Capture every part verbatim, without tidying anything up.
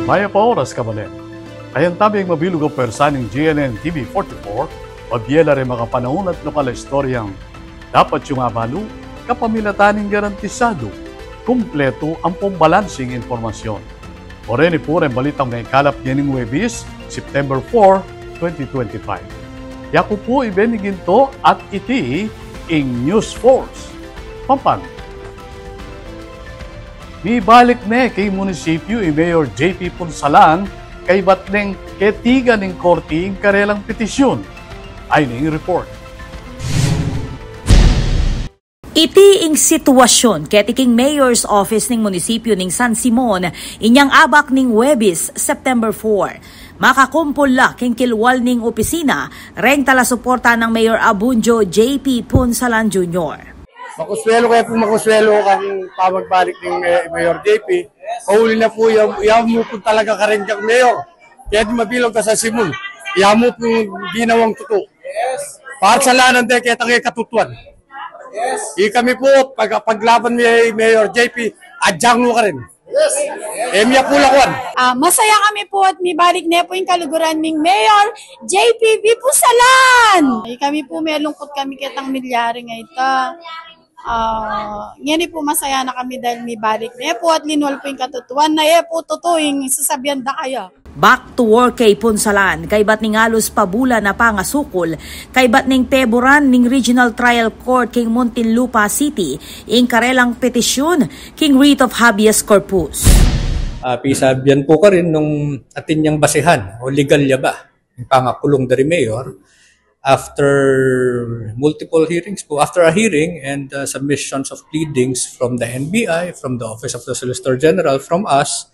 Mayap a oras, kabalen. Ayan tabi ing mabilug a pwersa ning G N N T V forty-four, pabie la reng makapanaun at lokal a istoryang dapat yung abalu, kapamilatan ning garantisadu, kumpletu ampong balansing impormasyon. O reni pu reng balitang maikalap ngening Huwebes, September four, twenty twenty-five. Yaku pu i Benny Ginto at iti ing News Force Pampanga. Mibalik ne king munisipyu i Mayor J P Punsalan kaybat neng ketigan ning korti ing karelang petisyun. Ayni ing report. Iti ing sitwasyun keti king Mayor's Office ning munisipyu ning San Simon inyang abak ning Huwebes, September four. Makakumpul la king kilwal ning opisina reng talasuporta nang Mayor Abundio J P Punsalan Junior. Makuswelu kaya pu, makuswelu kang pamagbalik ning, eh, Mayor J P. Kauli na pu, ya, ya mu pu talaga kareng Mayor. Kaya di mabilug ka San Simon. Ya mu pu ginawang tutu. Para sa lanan de, kaya tangay katutuan. Ikami pu, pag, paglaban mi, Mayor J P, adyang mu karin. E mi ya pu lakuan. Ah, masaya kami pu at mibalik ne pu ing kaluguran ming Mayor J P V Punsalan. Ikami pu, melungkut kami ketang milyari nga ita. Ah, ngeni pu masaya na kami dahil mibalik ne pu at linwal pu ing katutuan na e pu tutu ing sasabian da kaya. Back to work kay Punsalan, kaybat ning alus pabulan a pangasukul, kaybat ning peburan ning Regional Trial Court king Muntinlupa City ing karelang petisyun king writ of habeas corpus. Ah, pisabian pu karin nung atin yang basehan o legal ya ba ing pangakulung da ri Mayor after multiple hearings pu, after a hearing and, uh, submissions of pleadings from the N B I, from the Office of the Solicitor General, from us,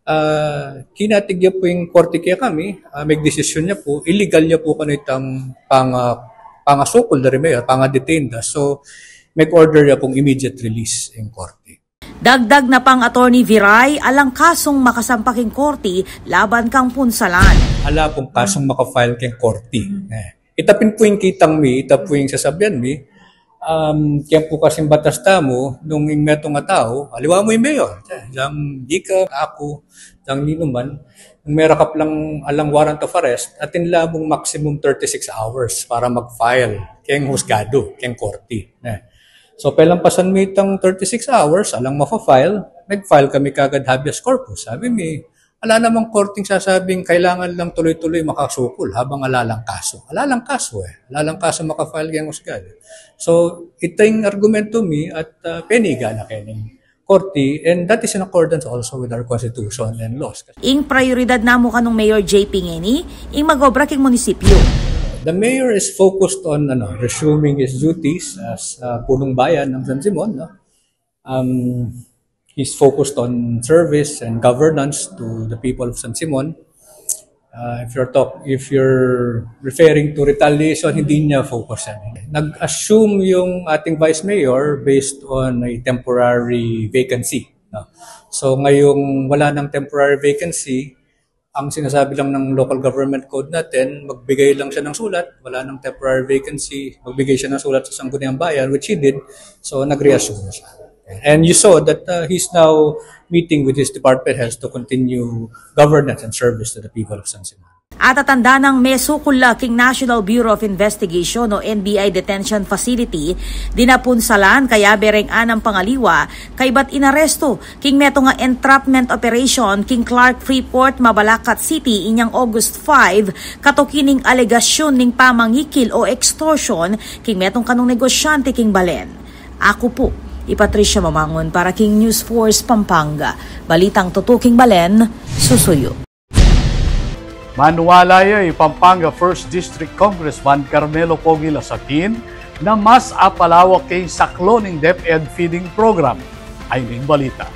ah, kinatig ya pu ing korti kekami, ah, megdesisyun ya pu, iligal ya pu kanu itang pang-, ah, pangasukul da ri Mayor, pangadetain da. So, meg-order ya pung immediate release ing korti. Dagdag na pang Attorney Viray, alang kasung makasampa king korti laban kang Punsalan. Ala pung kasung makafile king korti. Eh, ita pin pu ing kitang mi, ita pu ing sasabian mi, um, kaya pu kasing batas tamu, nung ing metung a tau, aliwa mu ing Mayor, eh, dang ika, aku, dang ninuman, nung merakap lang alang warrant of arrest, atin la mung maximum thirty-six hours para mag-file keng husgadu, keng korti. Eh. So, pelampasan mi itang thirty-six hours, alang mafa-file, nag-file kami kagad habeas corpus. Sabi mi, ala namang korting sasabing kailangan lang tuloy-tuloy makasukul habang ala lang kaso. Ala lang kaso eh. Ala lang kaso maka-file keng husgadu. So, ita ing argumento mi at, ah, peniga na kening korti, and that is in accordance also with our constitution and laws. Ing prayoridad namu kanung Mayor J P ngeni, ing mag-obra king munisipyu. The mayor is focused on, ano, resuming his duties as, uh, punong bayan ng San Simon, no? Um, he's focused on service and governance to the people of San Simon. Uh, if you're talk-, if you're referring to retaliation, hindi niya focus yan. Nag-assume yung ating vice mayor based on a temporary vacancy, no? So, ngayong wala nang temporary vacancy, ang sinasabi lang ng local government code natin, magbigay lang siya ng sulat, wala nang temporary vacancy, magbigay siya ng sulat sa Sangguniang Bayan, which he did, so nag-reassume na siya. And you saw that, uh, he's now meeting with his department heads to continue governance and service to the people of San Simon. At atandanang mesukul la king National Bureau of Investigation o N B I detention facility dina Punsalan kayabe reng anam pang aliwa kaybat inaresto king metung a entrapment operation king Clark Freeport, Mabalacat City inyang August five, katuki ning alegasyun ning pamangikil o extortion king metung kanung negosyante king balen. Aku pu i Patricia Mamangun para king News Force Pampanga. Balitang tutu king balen, susuyu. Maniwala ya i Pampanga First District Congressman Carmelo Pogi Lasakin na mas apalawak ya ing saklon ning DepEd feeding program. Ayni ing balita.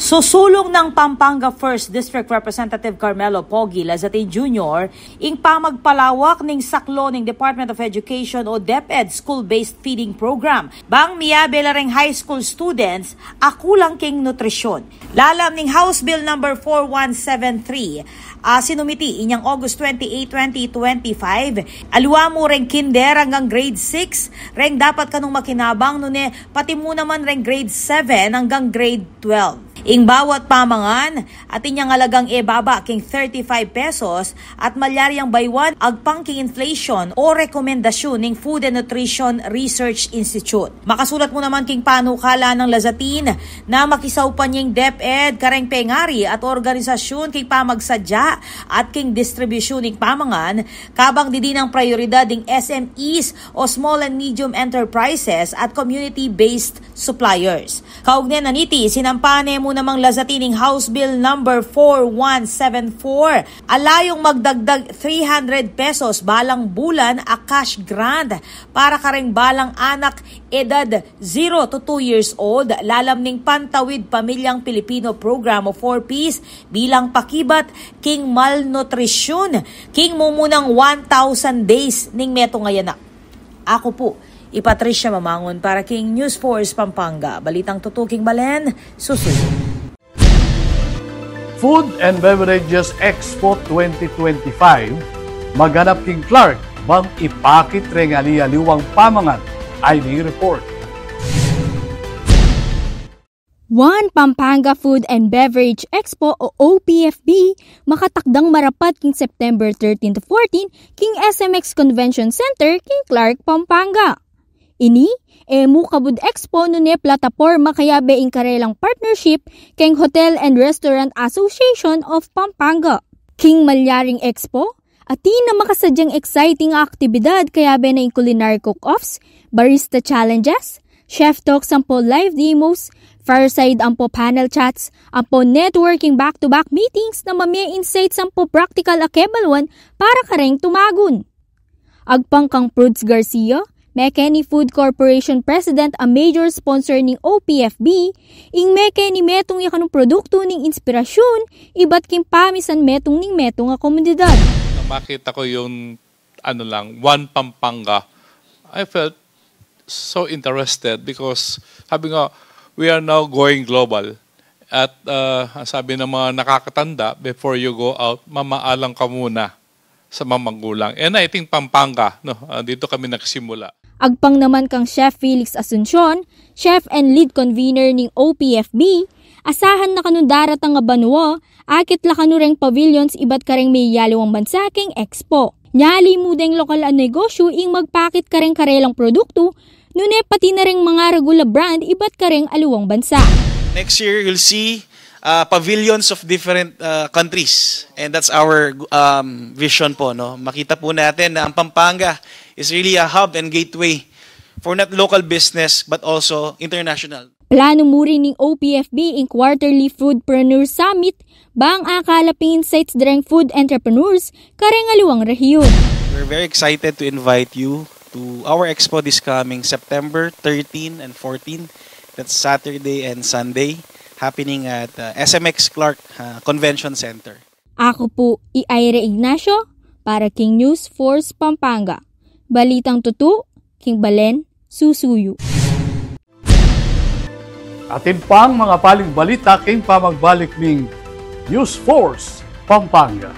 Susulung nang Pampanga First District Representative Carmelo Pogi Lasakin Junior ing pamagpalawak ning saklon ning Department of Education o DepEd school-based feeding program bang miyabe la reng high school students a kulang king nutrisyun. Lalam ning House Bill number four one seven three, ah, sinumiti inyang August twenty-eight, twenty twenty-five, aliwa mu reng kinder anggang grade six reng dapat kanung makinabang, nune pati mu naman reng grade seven anggang grade twelve. Ing bawat pamangan, atin yang alagang e baba king thirty-five pesos at malyari yang baywan agpang king inflation o rekomendasyun ning Food and Nutrition Research Institute. Makasulat mu naman king panukala nang lazatin na makisaupan ing DepEd kareng pengari at organisasyun king pamagsadya at king distribusyun ning pamangan, kabang didinang prayoridad ing S M Es o small and medium enterprises at community-based suppliers. Kaugnay na niti, sinampa ne mu namang lazatin ing House Bill number four one seven four, a layung magdagdag three hundred pesos balang bulan a cash grant para kareng balang anak edad zero to two years old, lalam ning Pantawid Pamilyang Pilipino Program o four Ps, bilang pakibat king malnutrisyun king mumunang one thousand days ning metung a anak. Aku pu i Patricia Mamangun para king News Force Pampanga. Balitang tutu king balen, susu. Food and Beverages Expo twenty twenty-five maganap king Clark bang ipakit reng ali-aliwang pamangan. I D report. One Pampanga Food and Beverage Expo o O P F B makatakdang marapat king September thirteen to fourteen king S M X Convention Center king Clark, Pampanga. Ini e mu kabud expo nune plataporma kayabe ing karelang partnership keng Hotel and Restaurant Association of Pampanga. King malyaring expo, atin a makasadyang exciting a aktibidad kayabe na ing culinary cook-offs, barista challenges, chef talks ampo live demos, fireside ampo panel chats, ampo networking back-to-back meetings na mamie insights ampo practical a kebaluan para kareng tumagun. Agpang kang Prudes Garcia, Mekeni Food Corporation President a major sponsor ning O P F B, ing mekeni metung ya kanung produktu ning inspirasyun ibat king pamisan metung ning metung a komunidad. Nung makita ko yung, ano lang, One Pampanga, I felt so interested because sabi nga, we are now going global. At, ah, ang sabi ng mga nakakatanda, before you go out, mamaalam ka muna sa mga magulang. And I think Pampanga, no, ah, dito kami nagsimula. Agpang naman kang Chef Felix Asuncion, chef and lead convener ning O P F B, asahan na kanung daratang a banua, akit la kanu reng pavilions ibat kareng meyaliwang bansa keng expo. Nyali mu deng lokal a negosyu ing magpakit kareng karelang produktu, nune pati na reng mangaragul a brand ibat kareng aliwang bansa. Next year, you'll see uh, pavilions of different uh, countries. And that's our um, vision po, no? Makita po natin na ang Pampanga is really a hub and gateway for not local business but also international. Planu mu rin ning O P F B ing Quarterly Foodpreneur Summit bang akalap ing insights dareng food entrepreneurs kareng aliwang rehiyun. We're very excited to invite you to our expo this coming September thirteen and fourteen. That's Saturday and Sunday, happening at uh, S M X Clark uh, Convention Center. Aku pu i Ira Ignacio para king News Force Pampanga. Balitang tutu, king balen, susuyu. Atin pang mga paling balita king pamagbalik ning News Force Pampanga.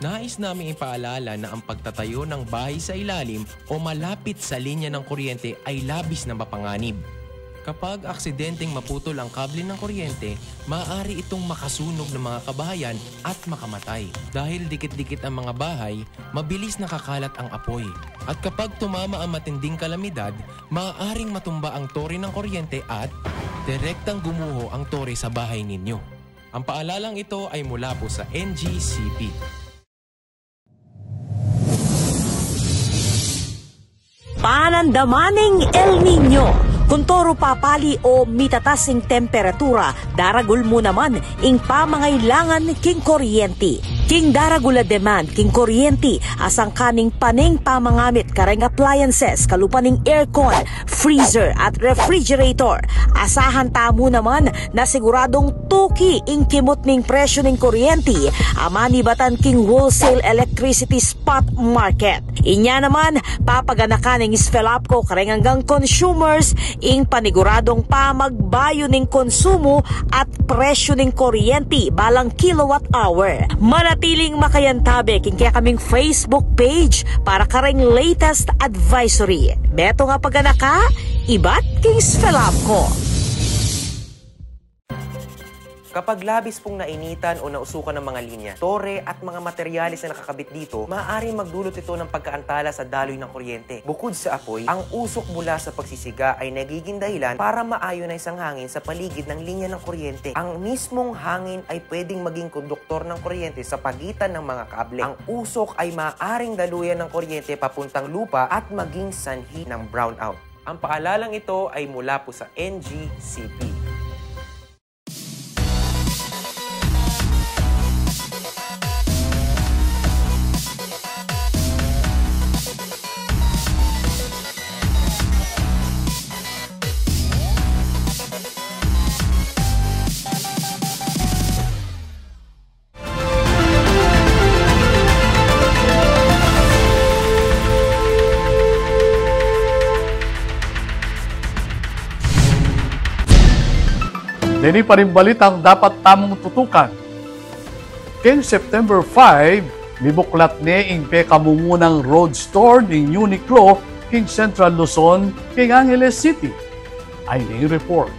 Nais naming ipaalala na ang pagtatayo ng bahay sa ilalim o malapit sa linya ng kuryente ay labis na mapanganib. Kapag aksidenteng maputol ang kable ng kuryente, maaari itong makasunog ng mga kabahayan at makamatay. Dahil dikit-dikit ang mga bahay, mabilis nakakalat ang apoy. At kapag tumama ang matinding kalamidad, maaaring matumba ang tore ng kuryente at direktang gumuho ang tore sa bahay ninyo. Ang paalalang ito ay mula po sa N G C P. Panandaman ning El Niño. Kun toru papali o mitatas ing temperatura, daragul mu naman ing pamangailangan king kuryenti. King daragul a demand king kuryenti, asangkan ning pane ing pamangamit kareng appliances, kalupa ning aircon, freezer at refrigerator. Asahan tamu naman na siguradung tuki ing kimut ning presyu ning kuryenti a manibatan king wholesale electricity spot market. Inya naman, papaganakan ning SFELAPCO kareng anggang consumers ing paniguradung pamagbayu ning konsumu at presyu ning kuryenti balang kilowatt hour. Manatiling makayantabe king kekaming Facebook page para kareng latest advisory. Metung a paganaka, ibat king SFELAPCO. Kapag labis pong nainitan o nausukan ng mga linya, tore at mga materyales na nakakabit dito, maaaring magdulot ito ng pagkaantala sa daloy ng kuryente. Bukod sa apoy, ang usok mula sa pagsisiga ay nagiging dahilan para ma-ionize ang hangin sa paligid ng linya ng kuryente. Ang mismong hangin ay pwedeng maging konduktor ng kuryente sa pagitan ng mga kable. Ang usok ay maaaring daluyan ng kuryente papuntang lupa at maging sanhi ng brownout. Ang paalalang ito ay mula po sa N G C P. Deni pa ring balitang dapat tamung tutukan. King September five, mibuklat ne ing pekamumunang road store ning Uniqlo king Central Luzon, king Angeles City. Ay ning report.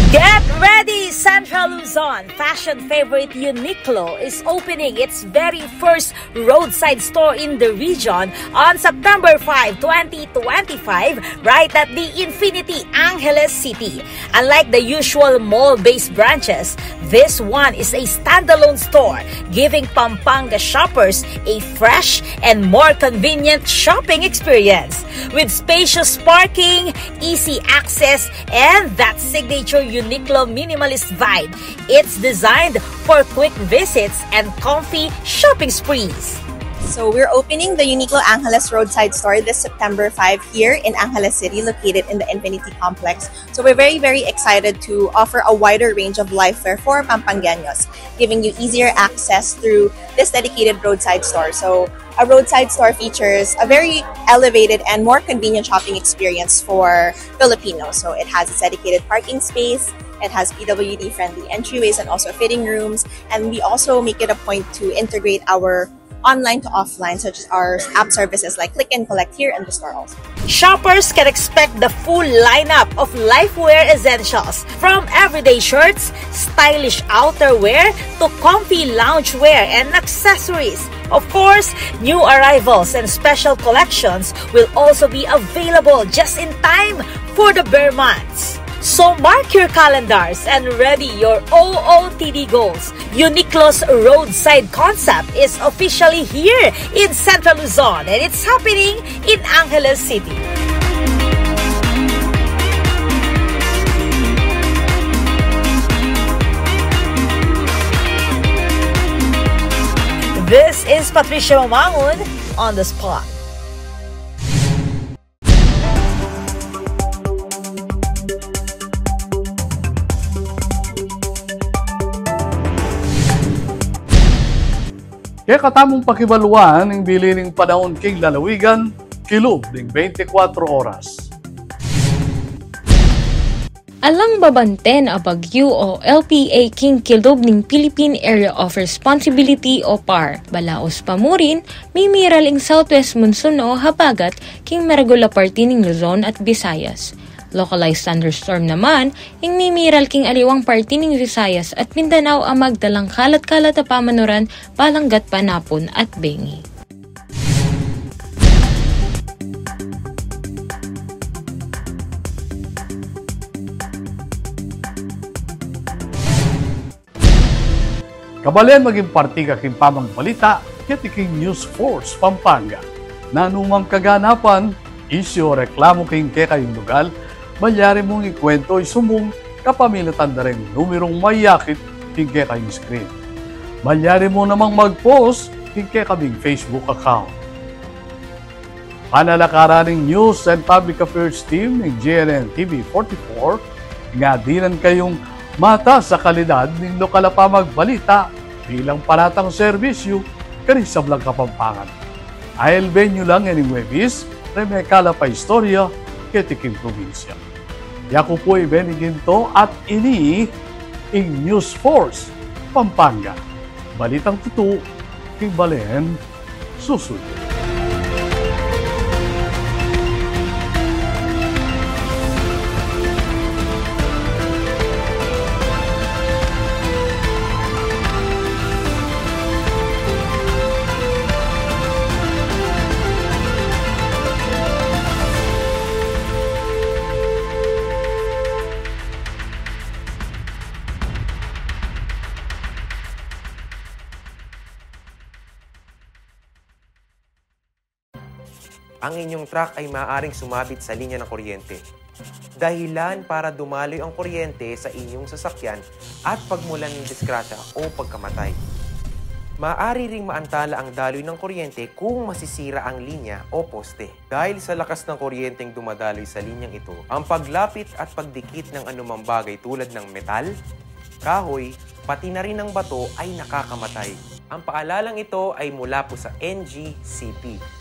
Get ready, Central Luzon! Fashion favorite Uniqlo is opening its very first roadside store in the region on September five, twenty twenty-five, right at the Infinity Angeles City. Unlike the usual mall-based branches, this one is a standalone store, giving Pampanga shoppers a fresh and more convenient shopping experience. With spacious parking, easy access, and that signature Uniqlo minimalist vibe, it's designed for quick visits and comfy shopping sprees. So we're opening the Uniqlo Angeles Roadside Store this September five here in Angeles City, located in the Infinity Complex. So we're very, very excited to offer a wider range of lifewear for Pampangueños, giving you easier access through this dedicated roadside store. So a roadside store features a very elevated and more convenient shopping experience for Filipinos. So it has a dedicated parking space, it has P W D friendly entryways and also fitting rooms. And we also make it a point to integrate our online to offline, such as our app services like Click and Collect here in the store also. Shoppers can expect the full lineup of lifewear essentials, from everyday shirts, stylish outerwear, to comfy loungewear and accessories. Of course, new arrivals and special collections will also be available just in time for the Ber Months. So mark your calendars and ready your O O T D goals. Uniqlo's roadside concept is officially here in Central Luzon, and it's happening in Angeles City. This is Patricia Mamangun on the spot. Kekatamung pakibaluan ing bili ning panaun king lalawigan, kilub ning bente kwatro oras. Alang babanten a bagyu o L P A king kilub ning Philippine Area of Responsibility o PAR. Balaus pa murin, mimiral ing southwest monsoon o habagat king maragul a parti ning Luzon at Visayas. Localized thunderstorm naman ing mimiral king aliwang parti ning Visayas at Mindanao a magdalang kalat-kalat a pamanuran, palanggat panapun at bengi. Kabalen, maging parti ka king pamagbalita keti king News Force Pampanga. Nanu mang kaganapan, isyu o reklamu king kekayung lugal, malyari mung ikwento isumbung kapamilatan da ring numerung mayakit king kekayung screen. Malyari mu namang mag-post king kekaming Facebook account. Panalakaran ning News and Public Affairs Team ning G N N T V forty-four, nga dinan kayung mataas a kalidad ning lokal a pamagbalita bilang paratang serbisyu karing sablang Kapampangan. Ailben yu lang ining Huwebes, reng mekalap a istorya keti king probinsya. Yaku pu i Benny Ginto at ini ing News Force Pampanga. Balitang tutu king balen susuyu. Ang inyong truck ay maaaring sumabit sa linya ng kuryente. Dahilan para dumaloy ang kuryente sa inyong sasakyan at pagmulan ng disgrasya o pagkamatay. Maaari ring maantala ang daloy ng kuryente kung masisira ang linya o poste. Dahil sa lakas ng kuryenteng dumadaloy sa linyang ito, ang paglapit at pagdikit ng anumang bagay tulad ng metal, kahoy, pati na rin ang bato ay nakakamatay. Ang paalalang ito ay mula po sa N G C P.